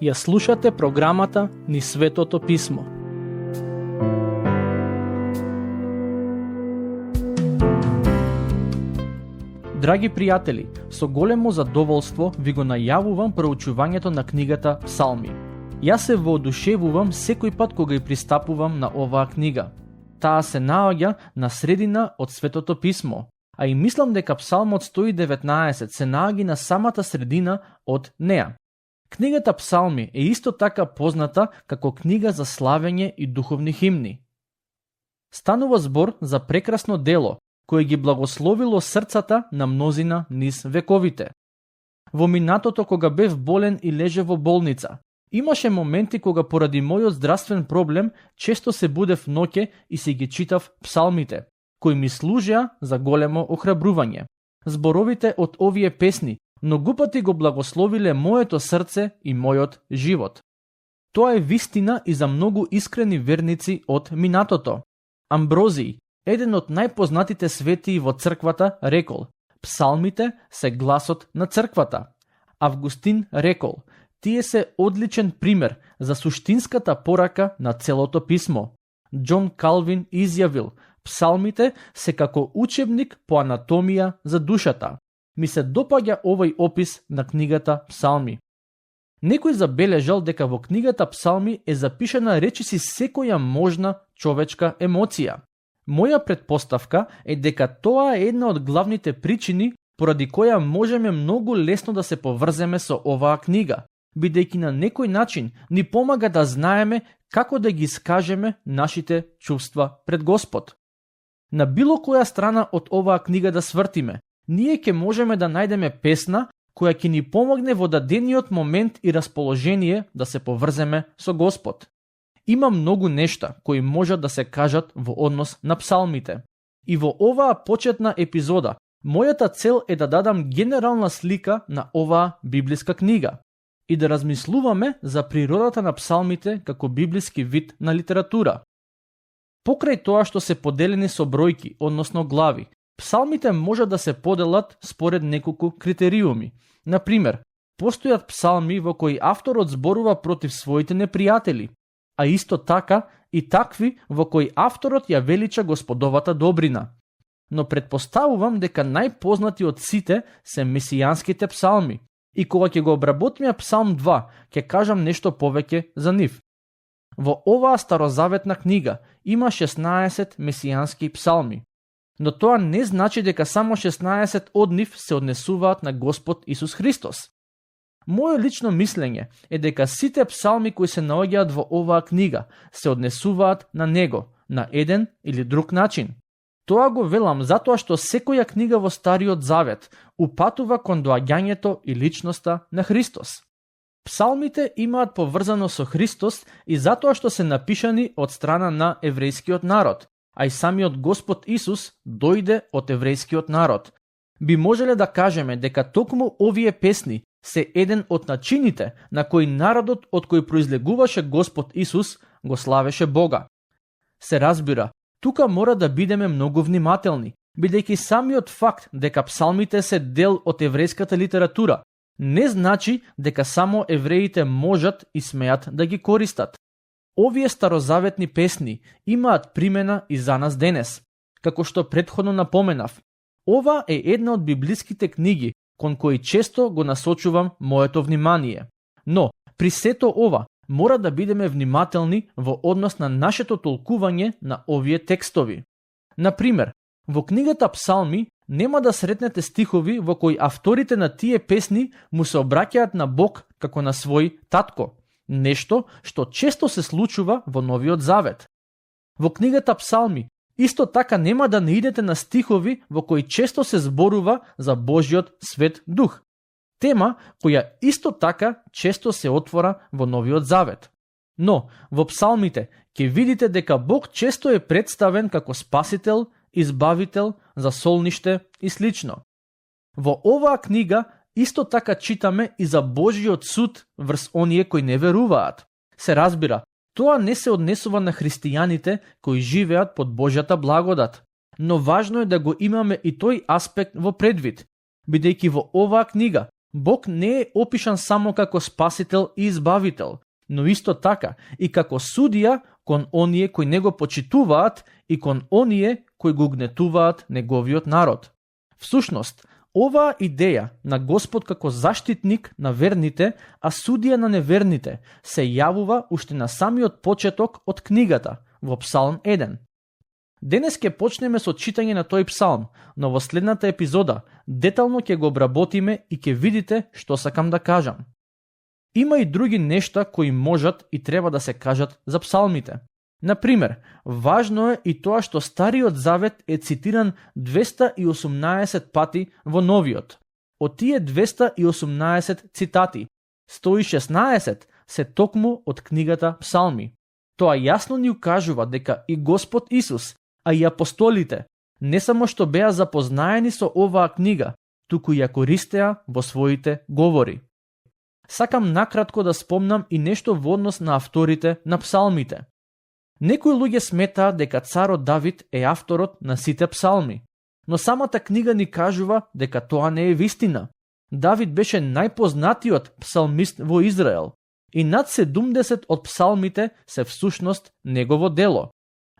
Ја слушате програмата Низ Светото Писмо. Драги пријатели, со големо задоволство ви го најавувам проучувањето на книгата Псалми. Јас се воодушевувам секој пат кога ја пристапувам на оваа книга. Таа се наоѓа на средина од Светото Писмо, а и мислам дека Псалмот 119 се наоѓа на самата средина од неа. Книгата Псалми е исто така позната како книга за славење и духовни химни. Станува збор за прекрасно дело, кое ги благословило срцата на мнозина низ вековите. Во минатото кога бев болен и леже во болница, имаше моменти кога поради мојот здравствен проблем често се будев ноќе и си ги читав псалмите, кои ми служеа за големо охрабрување. Зборовите од овие песни многу пати го благословиле моето срце и мојот живот. Тоа е вистина и за многу искрени верници од минатото. Амброзиј, еден од најпознатите светии во црквата, рекол: псалмите се гласот на црквата. Августин рекол: тие се одличен пример за суштинската порака на целото писмо. Џон Калвин изјавил: псалмите се како учебник по анатомија за душата. Ми се допаѓа овој опис на книгата Псалми. Некој забележал дека во книгата Псалми е запишана речиси секоја можна човечка емоција. Моја предпоставка е дека тоа е една од главните причини поради која можеме многу лесно да се поврземе со оваа книга, бидејќи на некој начин ни помага да знаеме како да ги искажеме нашите чувства пред Господ. На било која страна од оваа книга да свртиме, ние ќе можеме да најдеме песна која ќе ни помогне во дадениот момент и расположение да се поврземе со Господ. Има многу нешта кои можат да се кажат во однос на псалмите. И во оваа почетна епизода, мојата цел е да дадам генерална слика на оваа библиска книга и да размислуваме за природата на псалмите како библиски вид на литература. Покрај тоа што се поделени со бројки, односно глави, псалмите можат да се поделат според неколку критериуми. Например, постојат псалми во кои авторот зборува против своите непријатели, а исто така и такви во кои авторот ја велича Господовата добрина. Но предпоставувам дека најпознати од сите се месијанските псалми, и кога ќе го обработиме Псалм 2, ќе кажам нешто повеќе за нив. Во оваа старозаветна книга има 16 месијански псалми, но тоа не значи дека само 16 од нив се однесуваат на Господ Исус Христос. Моје лично мислење е дека сите псалми кои се наоѓаат во оваа книга се однесуваат на Него, на еден или друг начин. Тоа го велам затоа што секоја книга во Стариот Завет упатува кон доаѓањето и личноста на Христос. Псалмите имаат поврзано со Христос и затоа што се напишани од страна на еврејскиот народ, а и самиот Господ Исус дојде од еврејскиот народ. Би можеле да кажеме дека токму овие песни се еден од начините на кои народот од кој произлегуваше Господ Исус го славеше Бога. Се разбира, тука мора да бидеме многу внимателни, бидејќи самиот факт дека псалмите се дел од еврејската литература не значи дека само евреите можат и смеат да ги користат. Овие старозаветни песни имаат примена и за нас денес. Како што претходно напоменав, ова е една од библиските книги кон кои често го насочувам моето внимание. Но, при сето ова, мора да бидеме внимателни во однос на нашето толкување на овие текстови. Например, во книгата Псалми нема да сретнете стихови во кои авторите на тие песни му се обраќаат на Бог како на свој татко, нешто што често се случува во Новиот Завет. Во книгата Псалми исто така нема да наидете на стихови во кои често се зборува за Божиот свет дух, тема која исто така често се отвора во Новиот Завет. Но во псалмите ќе видите дека Бог често е представен како спасител, избавител, засолниште и слично. Во оваа книга исто така читаме и за Божиот суд врз оние кои не веруваат. Се разбира, тоа не се однесува на христијаните кои живеат под Божјата благодат, но важно е да го имаме и тој аспект во предвид, бидејќи во оваа книга Бог не е опишан само како спасител и избавител, но исто така и како судија кон оние кои не го почитуваат и кон оние кои го гнетуваат неговиот народ. Всушност, оваа идеја на Господ како заштитник на верните, а судија на неверните, се јавува уште на самиот почеток од книгата, во Псалм 1. Денес ќе почнеме со читање на тој псалм, но во следната епизода детално ќе го обработиме и ќе видите што сакам да кажам. Има и други нешта кои можат и треба да се кажат за псалмите. Например, важно е и тоа што Стариот Завет е цитиран 218 пати во Новиот. Од тие 218 цитати, 116 се токму од книгата Псалми. Тоа јасно ни укажува дека и Господ Исус, а и апостолите, не само што беа запознаени со оваа книга, туку ја користеа во своите говори. Сакам накратко да спомнам и нешто во однос на авторите на псалмите. Некои луѓе сметаат дека царот Давид е авторот на сите псалми, но самата книга ни кажува дека тоа не е вистина. Давид беше најпознатиот псалмист во Израел и над 70 од псалмите се всушност негово дело.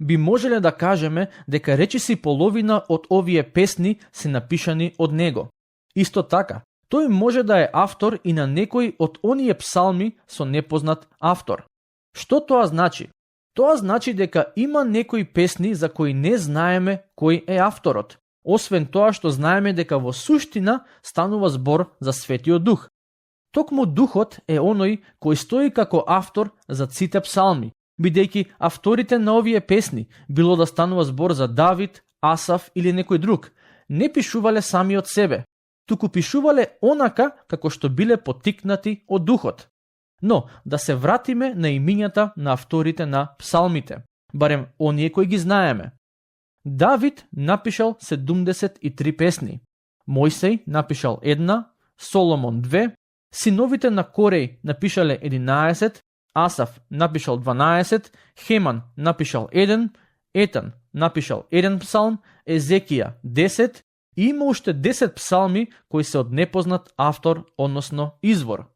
Би можеле да кажеме дека речиси половина од овие песни се напишани од него. Исто така, тој може да е автор и на некој од оние псалми со непознат автор. Што тоа значи? Тоа значи дека има некои песни за кои не знаеме кој е авторот, освен тоа што знаеме дека во суштина станува збор за Светиот Дух. Токму Духот е оној кој стои како автор за сите псалми, бидејќи авторите на овие песни, било да станува збор за Давид, Асаф или некој друг, не пишувале сами од себе, туку пишувале онака како што биле поттикнати од Духот. Но, да се вратиме на имињата на авторите на псалмите, барем оние кои ги знаеме. Давид напишал 73 песни, Мојсей напишал 1, Соломон 2, синовите на Кореј напишале 11, Асаф напишал 12, Хеман напишал 1, Етан напишал 1 псалм, Езекија 10 и има уште 10 псалми кои се од непознат автор, односно извор.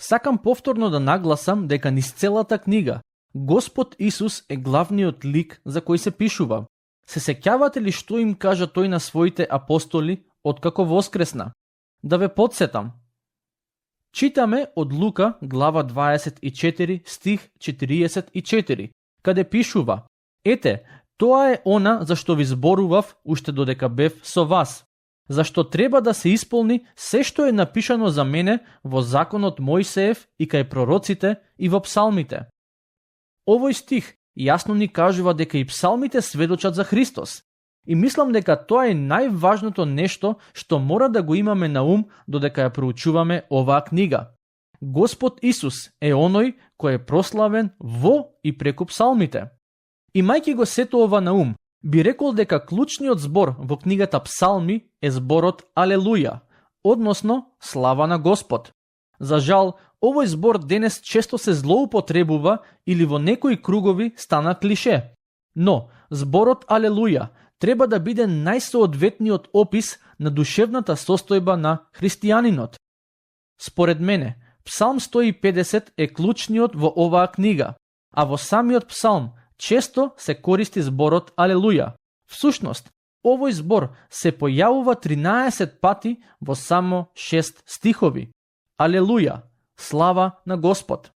Сакам повторно да нагласам дека низ целата книга Господ Исус е главниот лик за кој се пишува. Се сеќавате ли што им кажа тој на своите апостоли откако воскресна? Да ве потсетам. Читаме од Лука, глава 24, стих 44, каде пишува: Ете, тоа е она за што ви зборував уште додека бев со вас, зашто треба да се исполни се што е напишано за мене во законот Мојсеев и кај пророците и во псалмите. Овој стих јасно ни кажува дека и псалмите сведочат за Христос. И мислам дека тоа е најважното нешто што мора да го имаме на ум додека ја проучуваме оваа книга. Господ Исус е оној кој е прославен во и преку псалмите. Имајќи го сето ова на ум, би рекол дека клучниот збор во книгата Псалми е зборот Алелуја, односно слава на Господ. За жал, овој збор денес често се злоупотребува или во некои кругови стана клише. Но зборот Алелуја треба да биде најсоодветниот опис на душевната состојба на христијанинот. Според мене, Псалм 150 е клучниот во оваа книга, а во самиот псалм често се користи зборот Алелуја. Всушност, овој збор се појавува 13 пати во само 6 стихови. Алелуја, слава на Господ.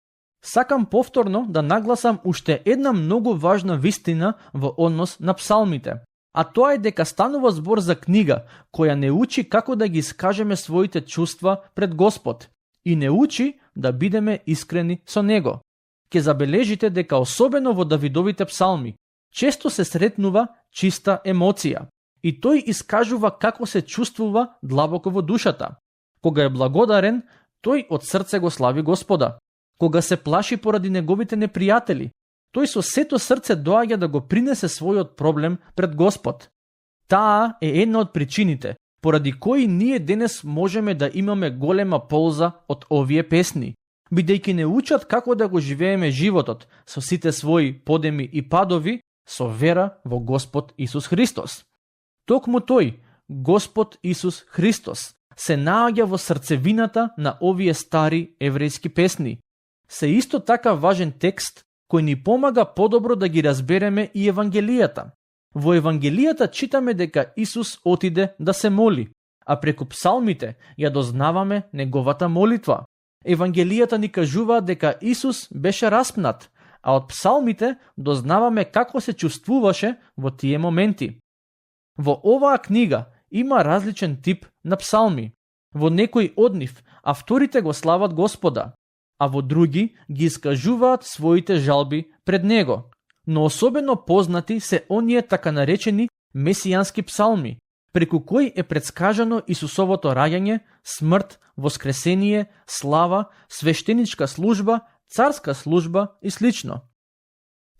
Сакам повторно да нагласам уште една многу важна вистина во однос на псалмите. А тоа е дека станува збор за книга која не учи како да ги искажеме своите чувства пред Господ и не учи да бидеме искрени со Него. Ке забележите дека особено во Давидовите псалми често се сретнува чиста емоција и тој искажува како се чувствува длабоко во душата. Кога е благодарен, тој од срце го слави Господа. Кога се плаши поради неговите непријатели, тој со сето срце доаѓа да го принесе својот проблем пред Господ. Таа е една од причините поради кои ние денес можеме да имаме голема полза од овие песни, бидејќи не учат како да го живееме животот со сите своји подеми и падови, со вера во Господ Исус Христос. Токму тој, Господ Исус Христос, се наоѓа во срцевината на овие стари еврејски песни. Се исто така важен текст кој ни помага подобро да ги разбереме и Евангелијата. Во Евангелијата читаме дека Исус отиде да се моли, а преку псалмите ја дознаваме неговата молитва. Евангелијата ни кажува дека Исус беше распнат, а од псалмите дознаваме како се чувствуваше во тие моменти. Во оваа книга има различен тип на псалми. Во некои од нив авторите го слават Господа, а во други ги искажуваат своите жалби пред Него. Но особено познати се оние така наречени месијански псалми, преку кои е предскажано Исусовото раѓање, смрт, воскресение, слава, свештеничка служба, царска служба и слично.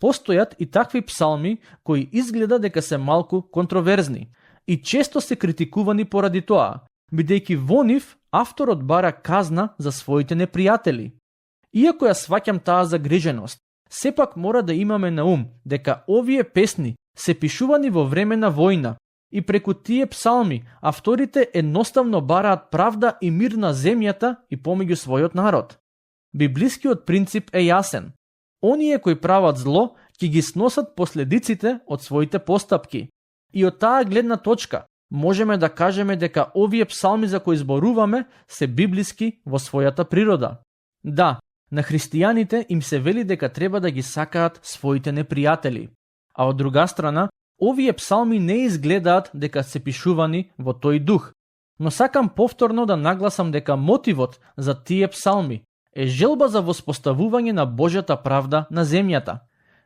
Постојат и такви псалми кои изгледа дека се малку контроверзни и често се критикувани поради тоа, бидејќи во нив авторот бара казна за своите непријатели. Иако ја сваќам таа загриженост, сепак мора да имаме на ум дека овие песни се пишувани во време на војна и преку тие псалми авторите едноставно бараат правда и мир на земјата и помеѓу својот народ. Библискиот принцип е јасен. Оние кои прават зло ќе ги сносат последиците од своите постапки. И од таа гледна точка можеме да кажеме дека овие псалми за кои зборуваме се библиски во својата природа. Да, на христијаните им се вели дека треба да ги сакаат своите непријатели, а од друга страна, овие псалми не изгледаат дека се пишувани во тој дух. Но сакам повторно да нагласам дека мотивот за тие псалми е желба за воспоставување на Божјата правда на земјата.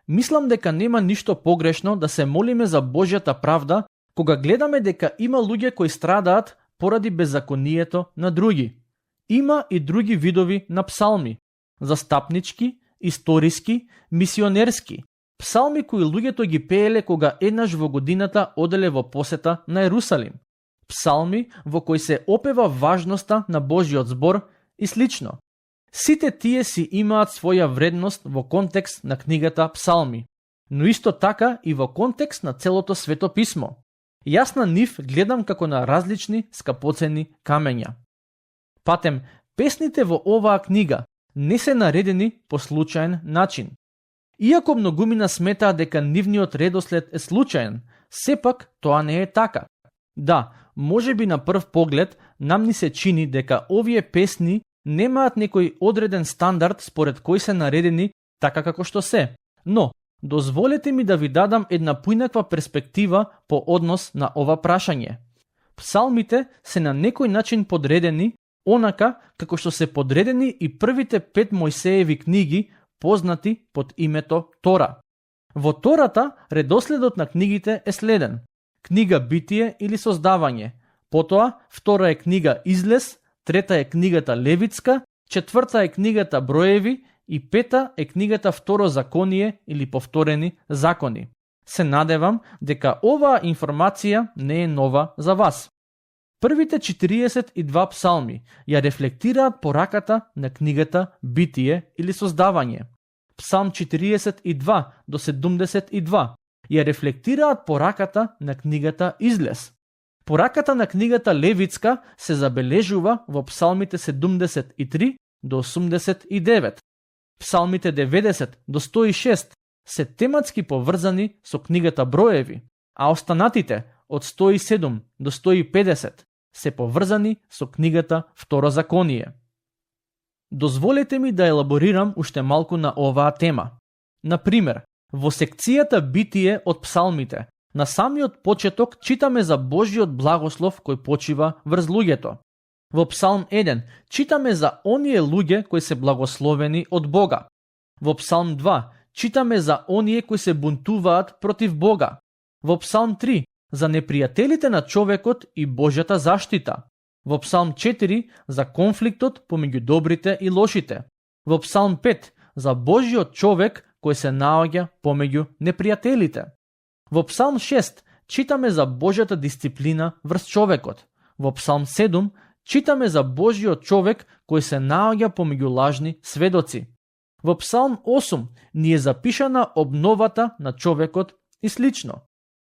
Мислам дека нема ништо погрешно да се молиме за Божјата правда кога гледаме дека има луѓе кои страдаат поради беззаконието на други. Има и други видови на псалми: застапнички, историски, мисионерски, псалми кои луѓето ги пееле кога еднаш во годината оделе во посета на Ерусалим, псалми во кои се опева важноста на Божјиот збор и слично. Сите тие си имаат своја вредност во контекст на книгата Псалми, но исто така и во контекст на целото Свето писмо. Јас на нив гледам како на различни скапоцени камења. Патем, песните во оваа книга не се наредени по случаен начин. Иако многумина сметаа дека нивниот редослед е случаен, сепак тоа не е така. Да, можеби на прв поглед нам ни се чини дека овие песни немаат некој одреден стандард според кој се наредени така како што се, но дозволете ми да ви дадам една поинаква перспектива по однос на ова прашање. Псалмите се на некој начин подредени онака како што се подредени и првите 5 Мојсееви книги, познати под името Тора. Во Тората редоследот на книгите е следен: книга Битие или Создавање, потоа втора е книга Излез, трета е книгата Левитска, четврта е книгата Броеви и пета е книгата Второзаконие или Повторени закони. Се надевам дека оваа информација не е нова за вас. Првите 42 псалми ја рефлектираат пораката на книгата Битие или Создавање. Псалм 42 до 72 ја рефлектираат пораката на книгата Излез. Пораката на книгата Левитска се забележува во псалмите 73 до 89. Псалмите 90 до 106 се тематски поврзани со книгата Броеви, а останатите од 107 до 150 се поврзани со книгата Второзаконие. Дозволете ми да елаборирам уште малку на оваа тема. Например, во секцијата Битие од псалмите, на самиот почеток читаме за Божјиот благослов кој почива врз луѓето. Во Псалм 1 читаме за оние луѓе кои се благословени од Бога. Во Псалм 2 читаме за оние кои се бунтуваат против Бога. Во Псалм 3 за непријателите на човекот и Божјата заштита. Во Псалм 4 за конфликтот помеѓу добрите и лошите. Во Псалм 5 за Божјиот човек кој се наоѓа помеѓу непријателите. Во Псалм 6 читаме за Божјата дисциплина врз човекот. Во Псалм 7 читаме за Божјиот човек кој се наоѓа помеѓу лажни сведоци. Во Псалм 8 ни е запишана обновата на човекот и слично.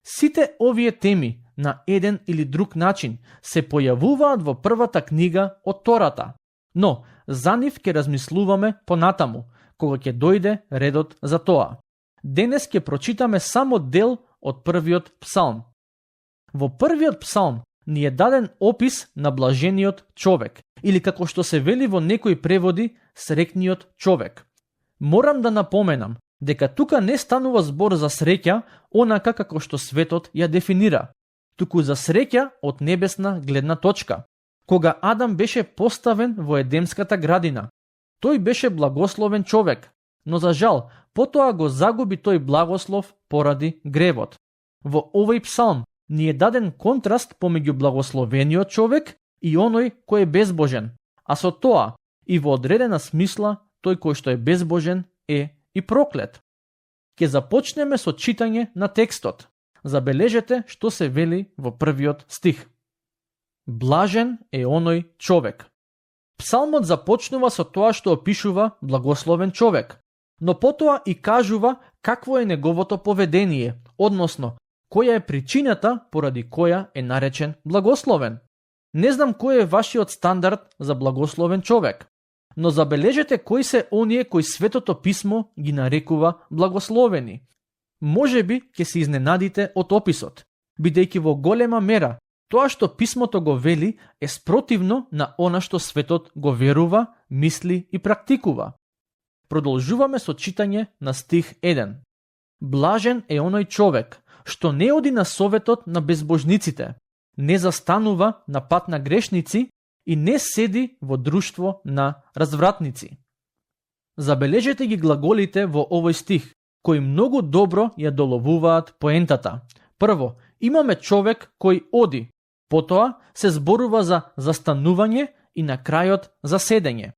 Сите овие теми на еден или друг начин се појавуваат во првата книга од Тората, но за нив ќе размислуваме понатаму, кога ќе дојде редот за тоа. Денес ќе прочитаме само дел од првиот псалм. Во првиот псалм ни е даден опис на блажениот човек, или како што се вели во некои преводи, среќниот човек. Морам да напоменам дека тука не станува збор за среќа онака како што светот ја дефинира, туку за среќа од небесна гледна точка. Кога Адам беше поставен во Едемската градина, тој беше благословен човек, но за жал, потоа го загуби тој благослов поради гревот. Во овој псалм ни е даден контраст помеѓу благословениот човек и оној кој е безбожен, а со тоа и во одредена смисла тој кој што е безбожен е и проклет. Ке започнеме со читање на текстот. Забележете што се вели во првиот стих. Блажен е оној човек. Псалмот започнува со тоа што опишува благословен човек, но потоа и кажува какво е неговото поведение, односно, која е причината поради која е наречен благословен. Не знам кој е вашиот стандард за благословен човек, но забележете кои се оние кои Светото писмо ги нарекува благословени. Можеби ќе се изненадите од описот, бидејќи во голема мера тоа што писмото го вели е спротивно на она што светот го верува, мисли и практикува. Продолжуваме со читање на стих 1. Блажен е оној човек што не оди на советот на безбожниците, не застанува на пат на грешници и не седи во друштво на развратници. Забележете ги глаголите во овој стих, кои многу добро ја доловуваат поентата. Прво, имаме човек кој оди, потоа се зборува за застанување и на крајот за седење.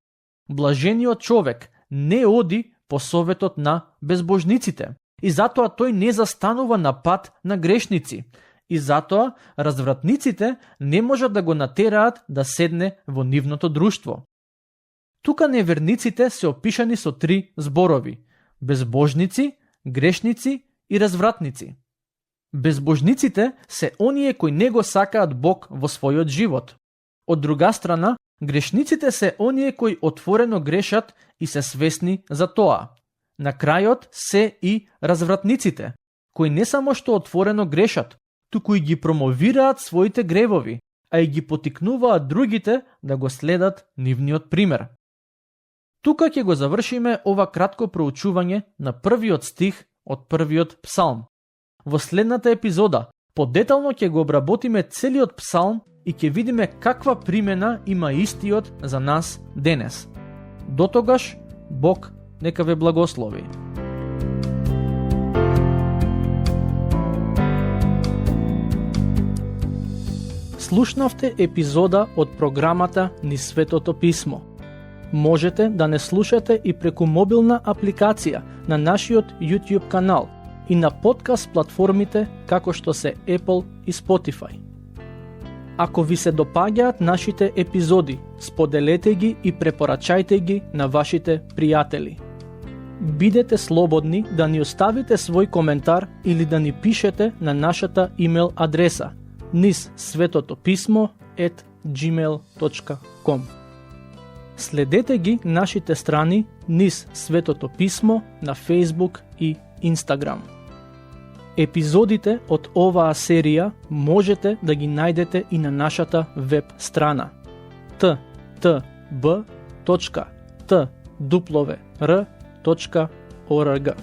Блажениот човек не оди по советот на безбожниците и затоа тој не застанува на пат на грешници и затоа развратниците не можат да го натераат да седне во нивното друштво. Тука неверниците се опишани со 3 зборови: безбожници, грешници и развратници. Безбожниците се оние кои не го сакаат Бог во својот живот. Од друга страна, грешниците се оние кои отворено грешат и се свесни за тоа. На крајот се и развратниците, кои не само што отворено грешат, туку и ги промовираат своите гревови, а и ги потикнуваат другите да го следат нивниот пример. Тука ќе го завршиме ова кратко проучување на првиот стих од првиот псалм. Во следната епизода подетално ќе го обработиме целиот псалм и ќе видиме каква примена има истиот за нас денес. Дотогаш, Бог нека ве благослови. Слушнавте епизода од програмата Низ Светото писмо. Можете да не слушате и преку мобилна апликација на нашиот YouTube канал и на подкаст платформите како што се Apple и Spotify. Ако ви се допаѓаат нашите епизоди, споделете ги и препорачајте ги на вашите пријатели. Бидете слободни да ни оставите свој коментар или да ни пишете на нашата имейл адреса nizsvetotopismo@gmail.com. Следете ги нашите страни Низ Светото писмо на Facebook и Instagram. Епизодите од оваа серија можете да ги најдете и на нашата веб страна ttb.twr.org.